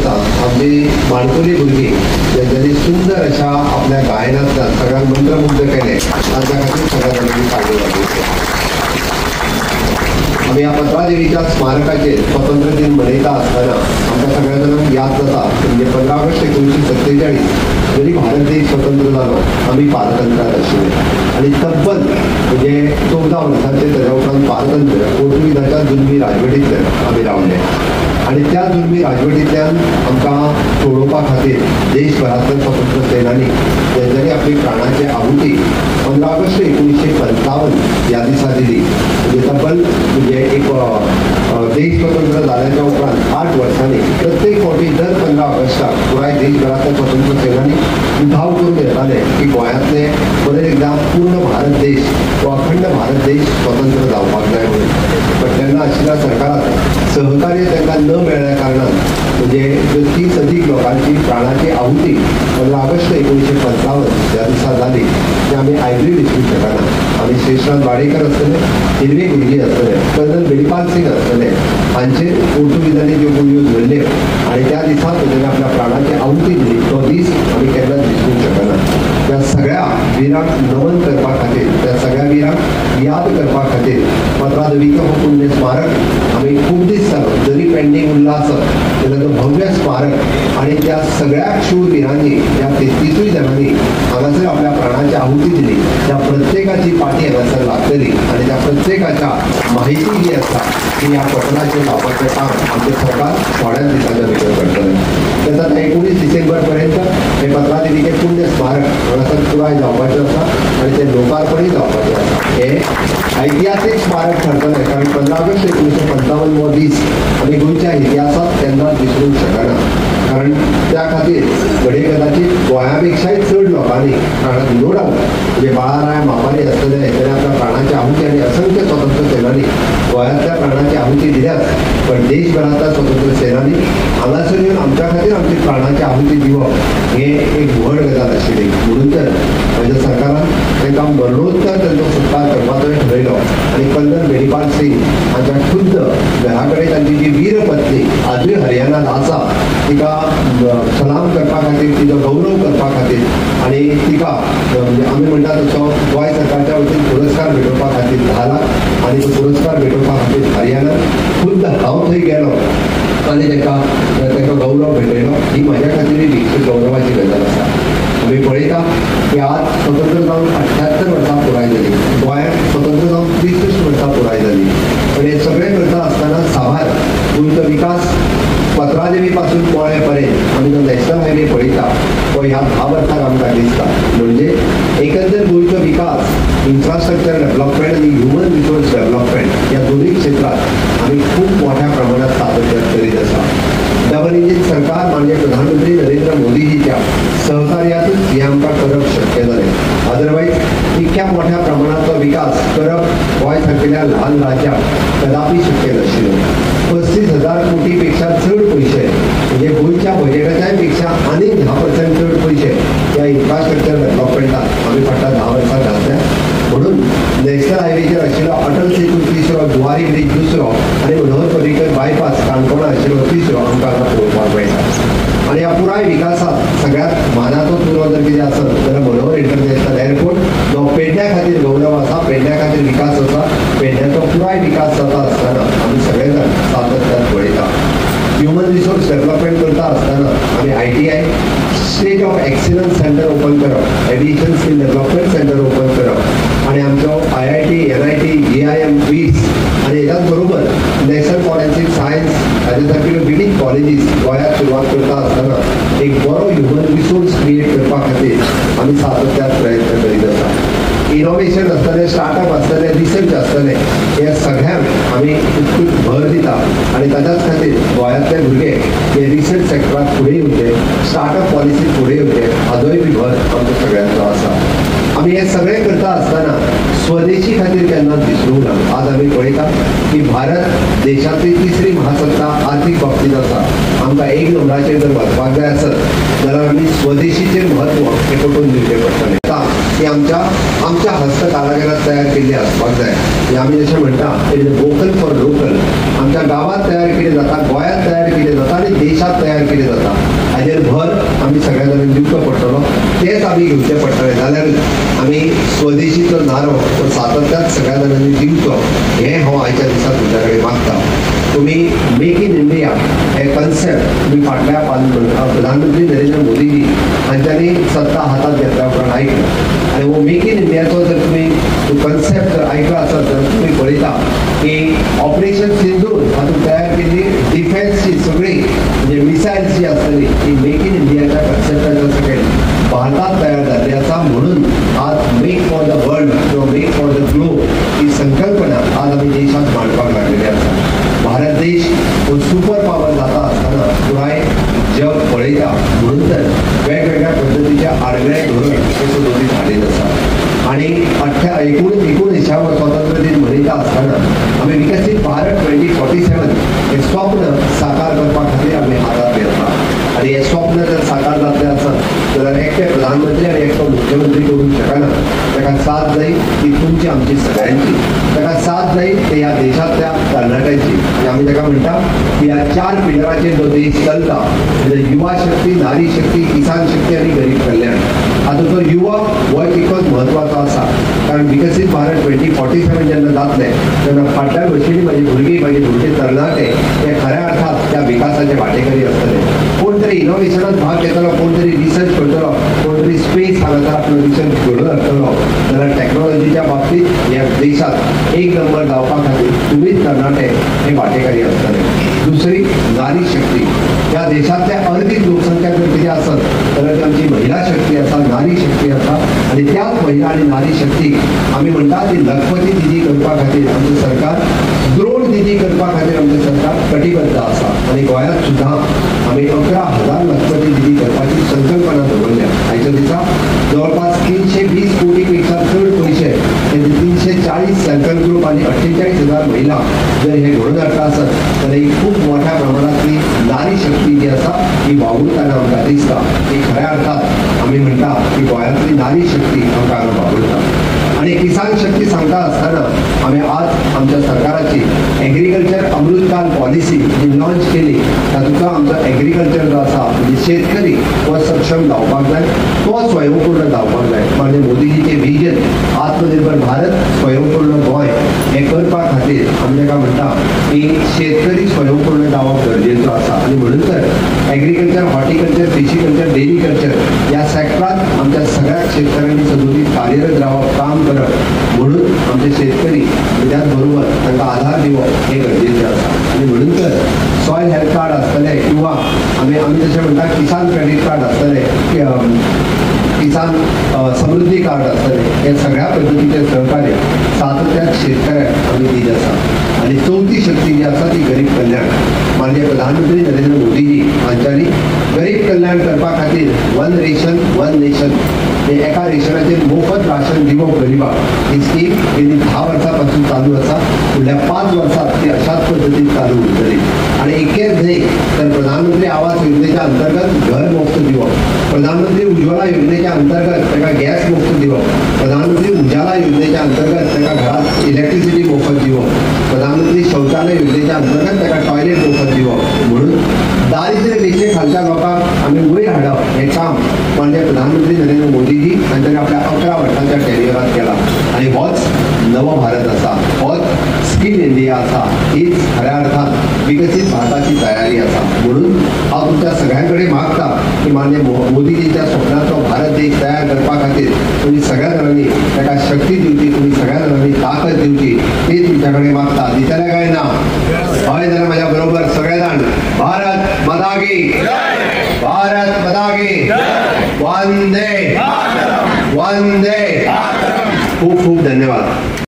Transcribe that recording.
करता आमची माणकुली भुरगीं ज्यांनी सुंदर अशा आपल्या गायनांतल्यान सगळ्यांक मंत्रमुग्ध केलें तांच्या खातीर सगळ्या जाणांनी ताळयो वाजोवच्यो. आमी ह्या पत्रादेवीच्या स्मारकाचेर स्वतंत्र दिन मनयता आसतना आमकां सगळ्या जाणांक याद जाता म्हणजे 15 ऑगस्ट 1947 जरी भारत देश स्वतंत्र जालो आमी पारतंत्र्यात आशिल्ले आनी तब्बल म्हणजे 14 वर्सांचे ताज्या उपरांत पारतंत्र्य पोर्तुगीजाच्या जुलमी राजवटींतल्यान आमी रावले आनी त्या जुलमी राजवटींतल्यान आमकां सोडोवपा खातीर देशभरांतल्या स्वतंत्र सेनानी ज्यांच्यानी आपली प्राणाची आहुती 15 ऑगस्ट 1955 ह्या दिसा दिली. म्हणजे तब्बल म्हणजे एक देश स्वतंत्र जाल्याच्या उपरांत 8 वर्सांनी प्रत्येक फावटी दर 15 ऑगस्टाक पुराय देशभरांतल्या स्वतंत्र सेनानी उठाव करून येताले की गोंयांतले परत एकदां पूर्ण भारत देश वा अखंड भारत देश स्वतंत्र जावपाक जाय म्हणून. पण तेन्ना आशिल्ल्या सरकारान सहकार्य तांकां न मेळ्ळ्या कारणान म्हणजे 30 अदीक लोकांची प्राणाची आहुती 15 ऑगस्ट 1955 ह्या दिसा जाली ती आमी आयजूय विसरूंक शकना. आमी श्रेष्ठनाथ वाडेकर आसतले, हिरवी भुरगीं आसतले, कर्नल मेडिपाल सिंग आसतले हांचेर पोर्तुगीजांनी ज्यो गुळयो झडल्यो आनी त्या दिसा तांणी आपल्या प्राणाची आहुती दिली तो दीस आमी केन्नाच विसरूंक शकना. त्या सगळ्या विरांक नमन करपा खातीर, त्या सगळ्या विरांक याद करपा खातीर पत्रादेवीचो हो पुण्य स्मारक आमी खूब दीस जालो जरी पेंडींग उरला आसत जाल्यार तो भव्य स्मारक आनी त्या सगळ्या शूरविरांनी त्या 33 जाणांनी हांगासर आपल्या प्राणाची आहुती दिली त्या प्रत्येकाची पाटी हांगासर लागतली आनी त्या प्रत्येकाच्या माहिती जी आसा ती ह्या पटलाचेर लावपाचें काम आमचें सरकार थोड्याच दिसांच्या भितर करतलें. तेन्ना 19 डिसेंबर पर्यंत हें पत्रादेवीचें पुण्य स्मारक हांगासर पुराय जावपाचें आसा आनी तें लोकार्पणूय जावपाचें आसा. हें ऐतिहासीक स्मारक ठरतलें कारण 15 ऑगस्ट 1955 हो दीस आमी गोंयच्या इतिहासांत केन्नाच विसरूंक शकना. कारण त्या खातीर घडये कदाचित गोंया पेक्षाय चड लोकांनी प्राणाक नो डावट म्हणजे बाळाराय मापारी आसतले ताणें आपल्या प्राणाची आहुती आनी असंख्य स्वतंत्र सेनानी गोंयांतल्या प्राणाची आहुती दिल्याच, पण देशभरांतल्या स्वतंत्र सेनानी हांगासर येवन आमच्या खातीर आमची प्राणाची आहुती दिवप हें एक व्हड गजाल आशिल्ली. म्हणून तर म्हज्या सरकारान तांकां मरणोत्तर तांचो सत्कार करपाचो ठरयलो आनी कर्नल मेडिपाल सिंग हांच्या खुद्द घरा कडेन तांची जी वीरपत्नी आजूय हरियाणांत आसा तिका सलाम करपा खातीर, तिचो गौरव करपा खातीर आनी तिका म्हणजे आमी म्हणटा तसो गोंय सरकारच्या वतीन पुरस्कार भेटोवपा खातीर 10 लाख आनी तो पुरस्कार भेटोवपा खातीर हरियाणांत खुद्द हांव थंय गेलो आनी ताका गौरव भेटयलो. ही म्हाज्या खातीर एक गौरवाची गजाल आसा. आमी पळयता की आज स्वतंत्र जावन 78 वर्सां पुराय जाली, गोंयांत स्वतंत्र जावन 63 वर्सां पुराय जाली, पण हे सगळें करता आसतना साबार गोंयचो विकास पत्रादेवी पासून पोळे पर्यंत आमी जो नॅशनल हायवे पळयता तो ह्या 10 वर्सांक आमकां दिसता. म्हणजे एकंदर गोंयचो विकास इन्फ्रास्ट्रक्चर डेव्हलपमेंट आनी ह्युमन रिसोर्स डेव्हलपमेंट ह्या दोनूय क्षेत्रांत आमी खूब मोठ्या प्रमाणात सातत्य करीत आसा. डबल इंजीन सरकार माननीय प्रधानमंत्री नरेंद्र मोदीजीच्या सहकार्यातूच हें आमकां करप शक्य जालें. अदरवायज इतक्या मोठ्या प्रमाणांतलो विकास करप गोंय सारकेल्या ल्हान राज्याक कदापी शक्य नाशिल्लें. 35,000 कोटी पेक्षा चड पयशे म्हणजे गोंयच्या बजेटाच्याय पेक्षा आनीक 10% चड पयशे ह्या इन्फ्रास्ट्रक्चर डेव्हलपमेंटात आमी फाटल्या 10 वर्सां घातल्या. म्हणून नॅशनल हायवेचेर आशिल्लो अटल सेतू तिसरो, जुवारी ब्रीज दुसरो आनी मनोहर पर्रीकर बायपास काणकोणा आशिल्लो तिसरो आमकां आतां पळोवपाक मेळटा. आनी ह्या पुराय विकासांत सगळ्यांत मानाचो तुरो जर कितें आसत जाल्यार मनोहर इंटरनॅशनल एअरपोर्ट जो पेडण्या खातीर गौरव आसा, पेडण्या खातीर विकास आसा. पेडण्याचो पुराय विकास जाता आसतना आमी सगळे जाण सातत्यान पळयता. ह्युमन रिसोर्स डेव्हलपमेंट करता आसतना आमी ITI state of excellence centre open करप, aviation skill development centre open करप आनी आमचो IIT, NIT, GIM, 20 आनी हेच्याच बरोबर नॅशनल फॉरेन्सीक सायन्स हाजे सारकिल्यो विवीध कॉलेजीस गोंयांत सुरवात करता आसतना एक बरो ह्युमन रिसोर्स क्रिएट करपा खातीर आमी सातत्यान प्रयत्न करीत आसा. इनोवेशन आसतलें, स्टार्टअप आसतलें, रिसर्च आसतलें, ह्या सगळ्यांक आमी उत्कृश्ट भर दिता आनी ताच्याच खातीर गोंयांतले भुरगे हे रिसर्च सेक्टरांत फुडें येवचे, स्टार्टअप पॉलिसीत फुडें येवचे हाजोय बी भर आमचो सगळ्यांचो आसा. आमी हें सगळें करता आसतना स्वदेशी खातीर केन्नाच विसरूंक ना. आज आमी पळयता की भारत देशांतली तिसरी महासत्ता आर्थीक बाबतींत आसा. आमकां एक नंबराचेर जर वचपाक जाय आसत जाल्यार आमी स्वदेशीचें म्हत्व हें पटोवन दिवचें पडटलें. ती आमच्या आमच्या हस्त कारागिरात तयार केल्ली आसपाक जाय. आमी जशें म्हणटा it is vocal for local. आमच्या गांवांत तयार केले जाता, गोंयांत तयार केले जाता आनी देशांत तयार केले जाता. हाजेर भर आमी सगळ्या जाणांनी दिवचो पडटलो, तेच आमी घेवचें पडटलें. जाल्यार आमी स्वदेशीचो नारो तो सातत्यान सगळ्या जाणांनी दिवचो हें हांव आयच्या दिसा तुमच्या कडेन मागता. तुमी मेक इन इंडिया हे कन्सेप्ट तुमी फाटल्या प्रधानमंत्री नरेंद्र मोदीजी हांच्यांनी सत्ता हातांत घेतल्या उपरांत आयकला आनी हो मेक इन इंडियाचो जर तुमी कन्सेप्ट जर आयकला आसत जाल्यार तुमी पळयता की ऑपरेशन सिंदूर हातूंत तयार केल्ली डिफेन्सची सगळी म्हणजे मिसायल्स जी आसतली ती मेक इन इंडियाच्या कन्सेप्टाच्या सकयल भारतांत तयार जाल्ली आसा. म्हणून आज मेक फॉर the world किंवा मेक फॉर the globe ही संकल्पना आज आमी देशांत मांडपाक लागलेली आसा. भारत देश हो सुपर पावर जाता आसतना पुराय जग पळयता. म्हणून तर वेगवेगळ्या पद्दतीचे आडमेळे धोरण हे सदोदीत हाडीत आसा. आनी 19 स्वातंत्र्य दिन मनयता आसतना आमी विकसीत भारत 2047 हें स्वप्न साकार करपा खातीर आमी हातात घेतला. आनी हें स्वप्न जर साकार जातलें आसत जाल्यार एकटे प्रधानमंत्री आनी एकटो मुख्यमंत्री करूंक शकना. ताका साथ जाय ती तुमची आमची सगळ्यांची, ताका साथ जाय ते ह्या देशांतल्या तरणाट्यांची. आनी आमी ताका म्हणटा की ह्या 4 पिलराचेर जो देश चलता म्हणजे युवा शक्ती, नारी शक्ती, किसान शक्ती आनी गरीब कल्याण. हातूंतलो युवा हो तितकोच म्हत्वाचो आसा. कारण विकसीत भारत 2047 जेन्ना जातलें तेन्ना फाटल्या भशेन म्हाजी भुरगीं, म्हाजे भुरगे तरणाटे ते खऱ्या अर्थात त्या विकासाचे वाटेकरी आसतले. कोण तरी इनोव्हेशनात भाग घेतलो, कोण तरी रिसर्च करतलो, कोण तरी स्पेस हांगासर आपलो रिसर्च घडोवन हाडटलो जाल्यार टॅक्नॉलॉजीच्या बाबतीत ह्या देशांत एक नंबर जावपा खातीर तुमीच तरणाटे हे वाटेकरी आसतले. दुसरी नारी शक्ती. ह्या देशांतल्या अर्दीच लोकसंख्या जर कितें आसत जाल्यार ती आमची महिला शक्ती आसा, नारी शक्ती आसा. आनी त्याच महिला आनी नारी शक्तीक आमी म्हणटा ती लखपती दिदी करपा खातीर आमचें सरकार, द्रोण दिदी करपा खातीर आमचें सरकार कटिबद्ध आसा. आनी गोंयांत सुद्दां आमी 11,000 लखपती दिदी करपाची संकल्पना दवरल्या. आयच्या दिसा जवळपास 320 कोटी पेक्षा चड पयशे म्हणजे 340 संकल्प ग्रुप आनी 48,000 महिला जर हे घडोवन हाडटा आसत जाल्यार ही खूब मोठ्या प्रमाणांतली नारी शक्ती जी आसा ती वावुरतना आमकां दिसता. ती खऱ्या अर्थात आमी म्हणटा की गोंयांतली नारी शक्ती आमकां हांगा वावुरता. आनी किसान शक्ती सांगता आसतना आमी आज आमच्या सरकाराची एग्रीकल्चर अमृतकाल पॉलिसी जी लॉन्च केली तातूंतलो आमचो एग्रीकल्चर जो आसा म्हणजे शेतकरी हो सक्षम जावपाक जाय, तो स्वयंपूर्ण जावपाक जाय. म्हणजे मोदीजीचें विजन आत्मनिर्भर भारत, स्वयंपूर्ण गोंय हें करपा खातीर आमी ताका म्हणटा की शेतकरी स्वयंपूर्ण जावप गरजेचो आसा. आनी म्हणून तर एग्रीकल्चर, हॉर्टिकल्चर, फिशिकल्चर, डेरीकल्चर ह्या सेक्टरांत आमच्या सगळ्या शेतकऱ्यांनी सदोदीत कार्यरत रावप, काम करप. म्हणून आमचे शेतकरी त्याच बरोबर तांकां आधार दिवप हें गरजेचें आसा. आनी म्हणून तर सॉयल हेल्थ कार्ड आसतलें किंवा आमी आमी जशें म्हणटा किसान क्रेडीट कार्ड आसतलें, किसान समृद्धी कार्ड आसतलें, हे सगळ्या पद्दतीचें सहकार्य सातत्यान शेतकऱ्यांक आमी दीत आसा. आनी चवथी शक्ती जी आसा ती गरीब कल्याण. माननीय प्रधानमंत्री नरेंद्र मोदीजी हांच्यांनी गरीब कल्याण करपा खातीर वन रेशन वन नेशन हे एका रेशनाचेर मोफत राशन दिवप गरिबाक ही स्कीम गेली 10 वर्सां पासून चालू आसा. फुडल्या 5 वर्सांत ती अशाच पद्दतीन चालू उरतली. आनी इतकेंच न्हय तर प्रधानमंत्री आवास योजनेच्या अंतर्गत घर मुफ्त दिवप, प्रधानमंत्री उज्ज्वला योजनेच्या अंतर्गत ताका गॅस मुफ्त दिवप, प्रधानमंत्री उजाला योजनेच्या अंतर्गत ताका घरात इलेक्ट्रिसिटी मोफत दिवप, प्रधानमंत्री शौचालय योजनेच्या अंतर्गत ताका टॉयलेट मोफत दिवप. म्हणून दारिद्र्य रेषे खालच्या लोकांक आमी वयर हाडप हें काम माननीय प्रधानमंत्री नरेंद्र मोदीजी हांच्यांनी आपल्या 11 वर्सांच्या टेन्युअरांत केला. आनी होच नवो भारत आसा, होच स्कील इंडिया आसा, हीच खऱ्या अर्थान विकसीत भारताची तयारी आसा. म्हणून हांव तुमच्या सगळ्यां कडेन मागता की माननीय मोदीजीच्या स्वप्नाचो भारत देश तयार करपा खातीर तुमी सगळ्या जाणांनी ताका शक्ती दिवची, तुमी सगळ्या जाणांनी ताकद दिवची, ती तुमच्या कडेन मागता. दितले काय ना? हय जाल्यार म्हाज्या बरोबर सगळे जाण भारत माता की, भारत माता की, वंदे वंदे. खूप खूप धन्यवाद.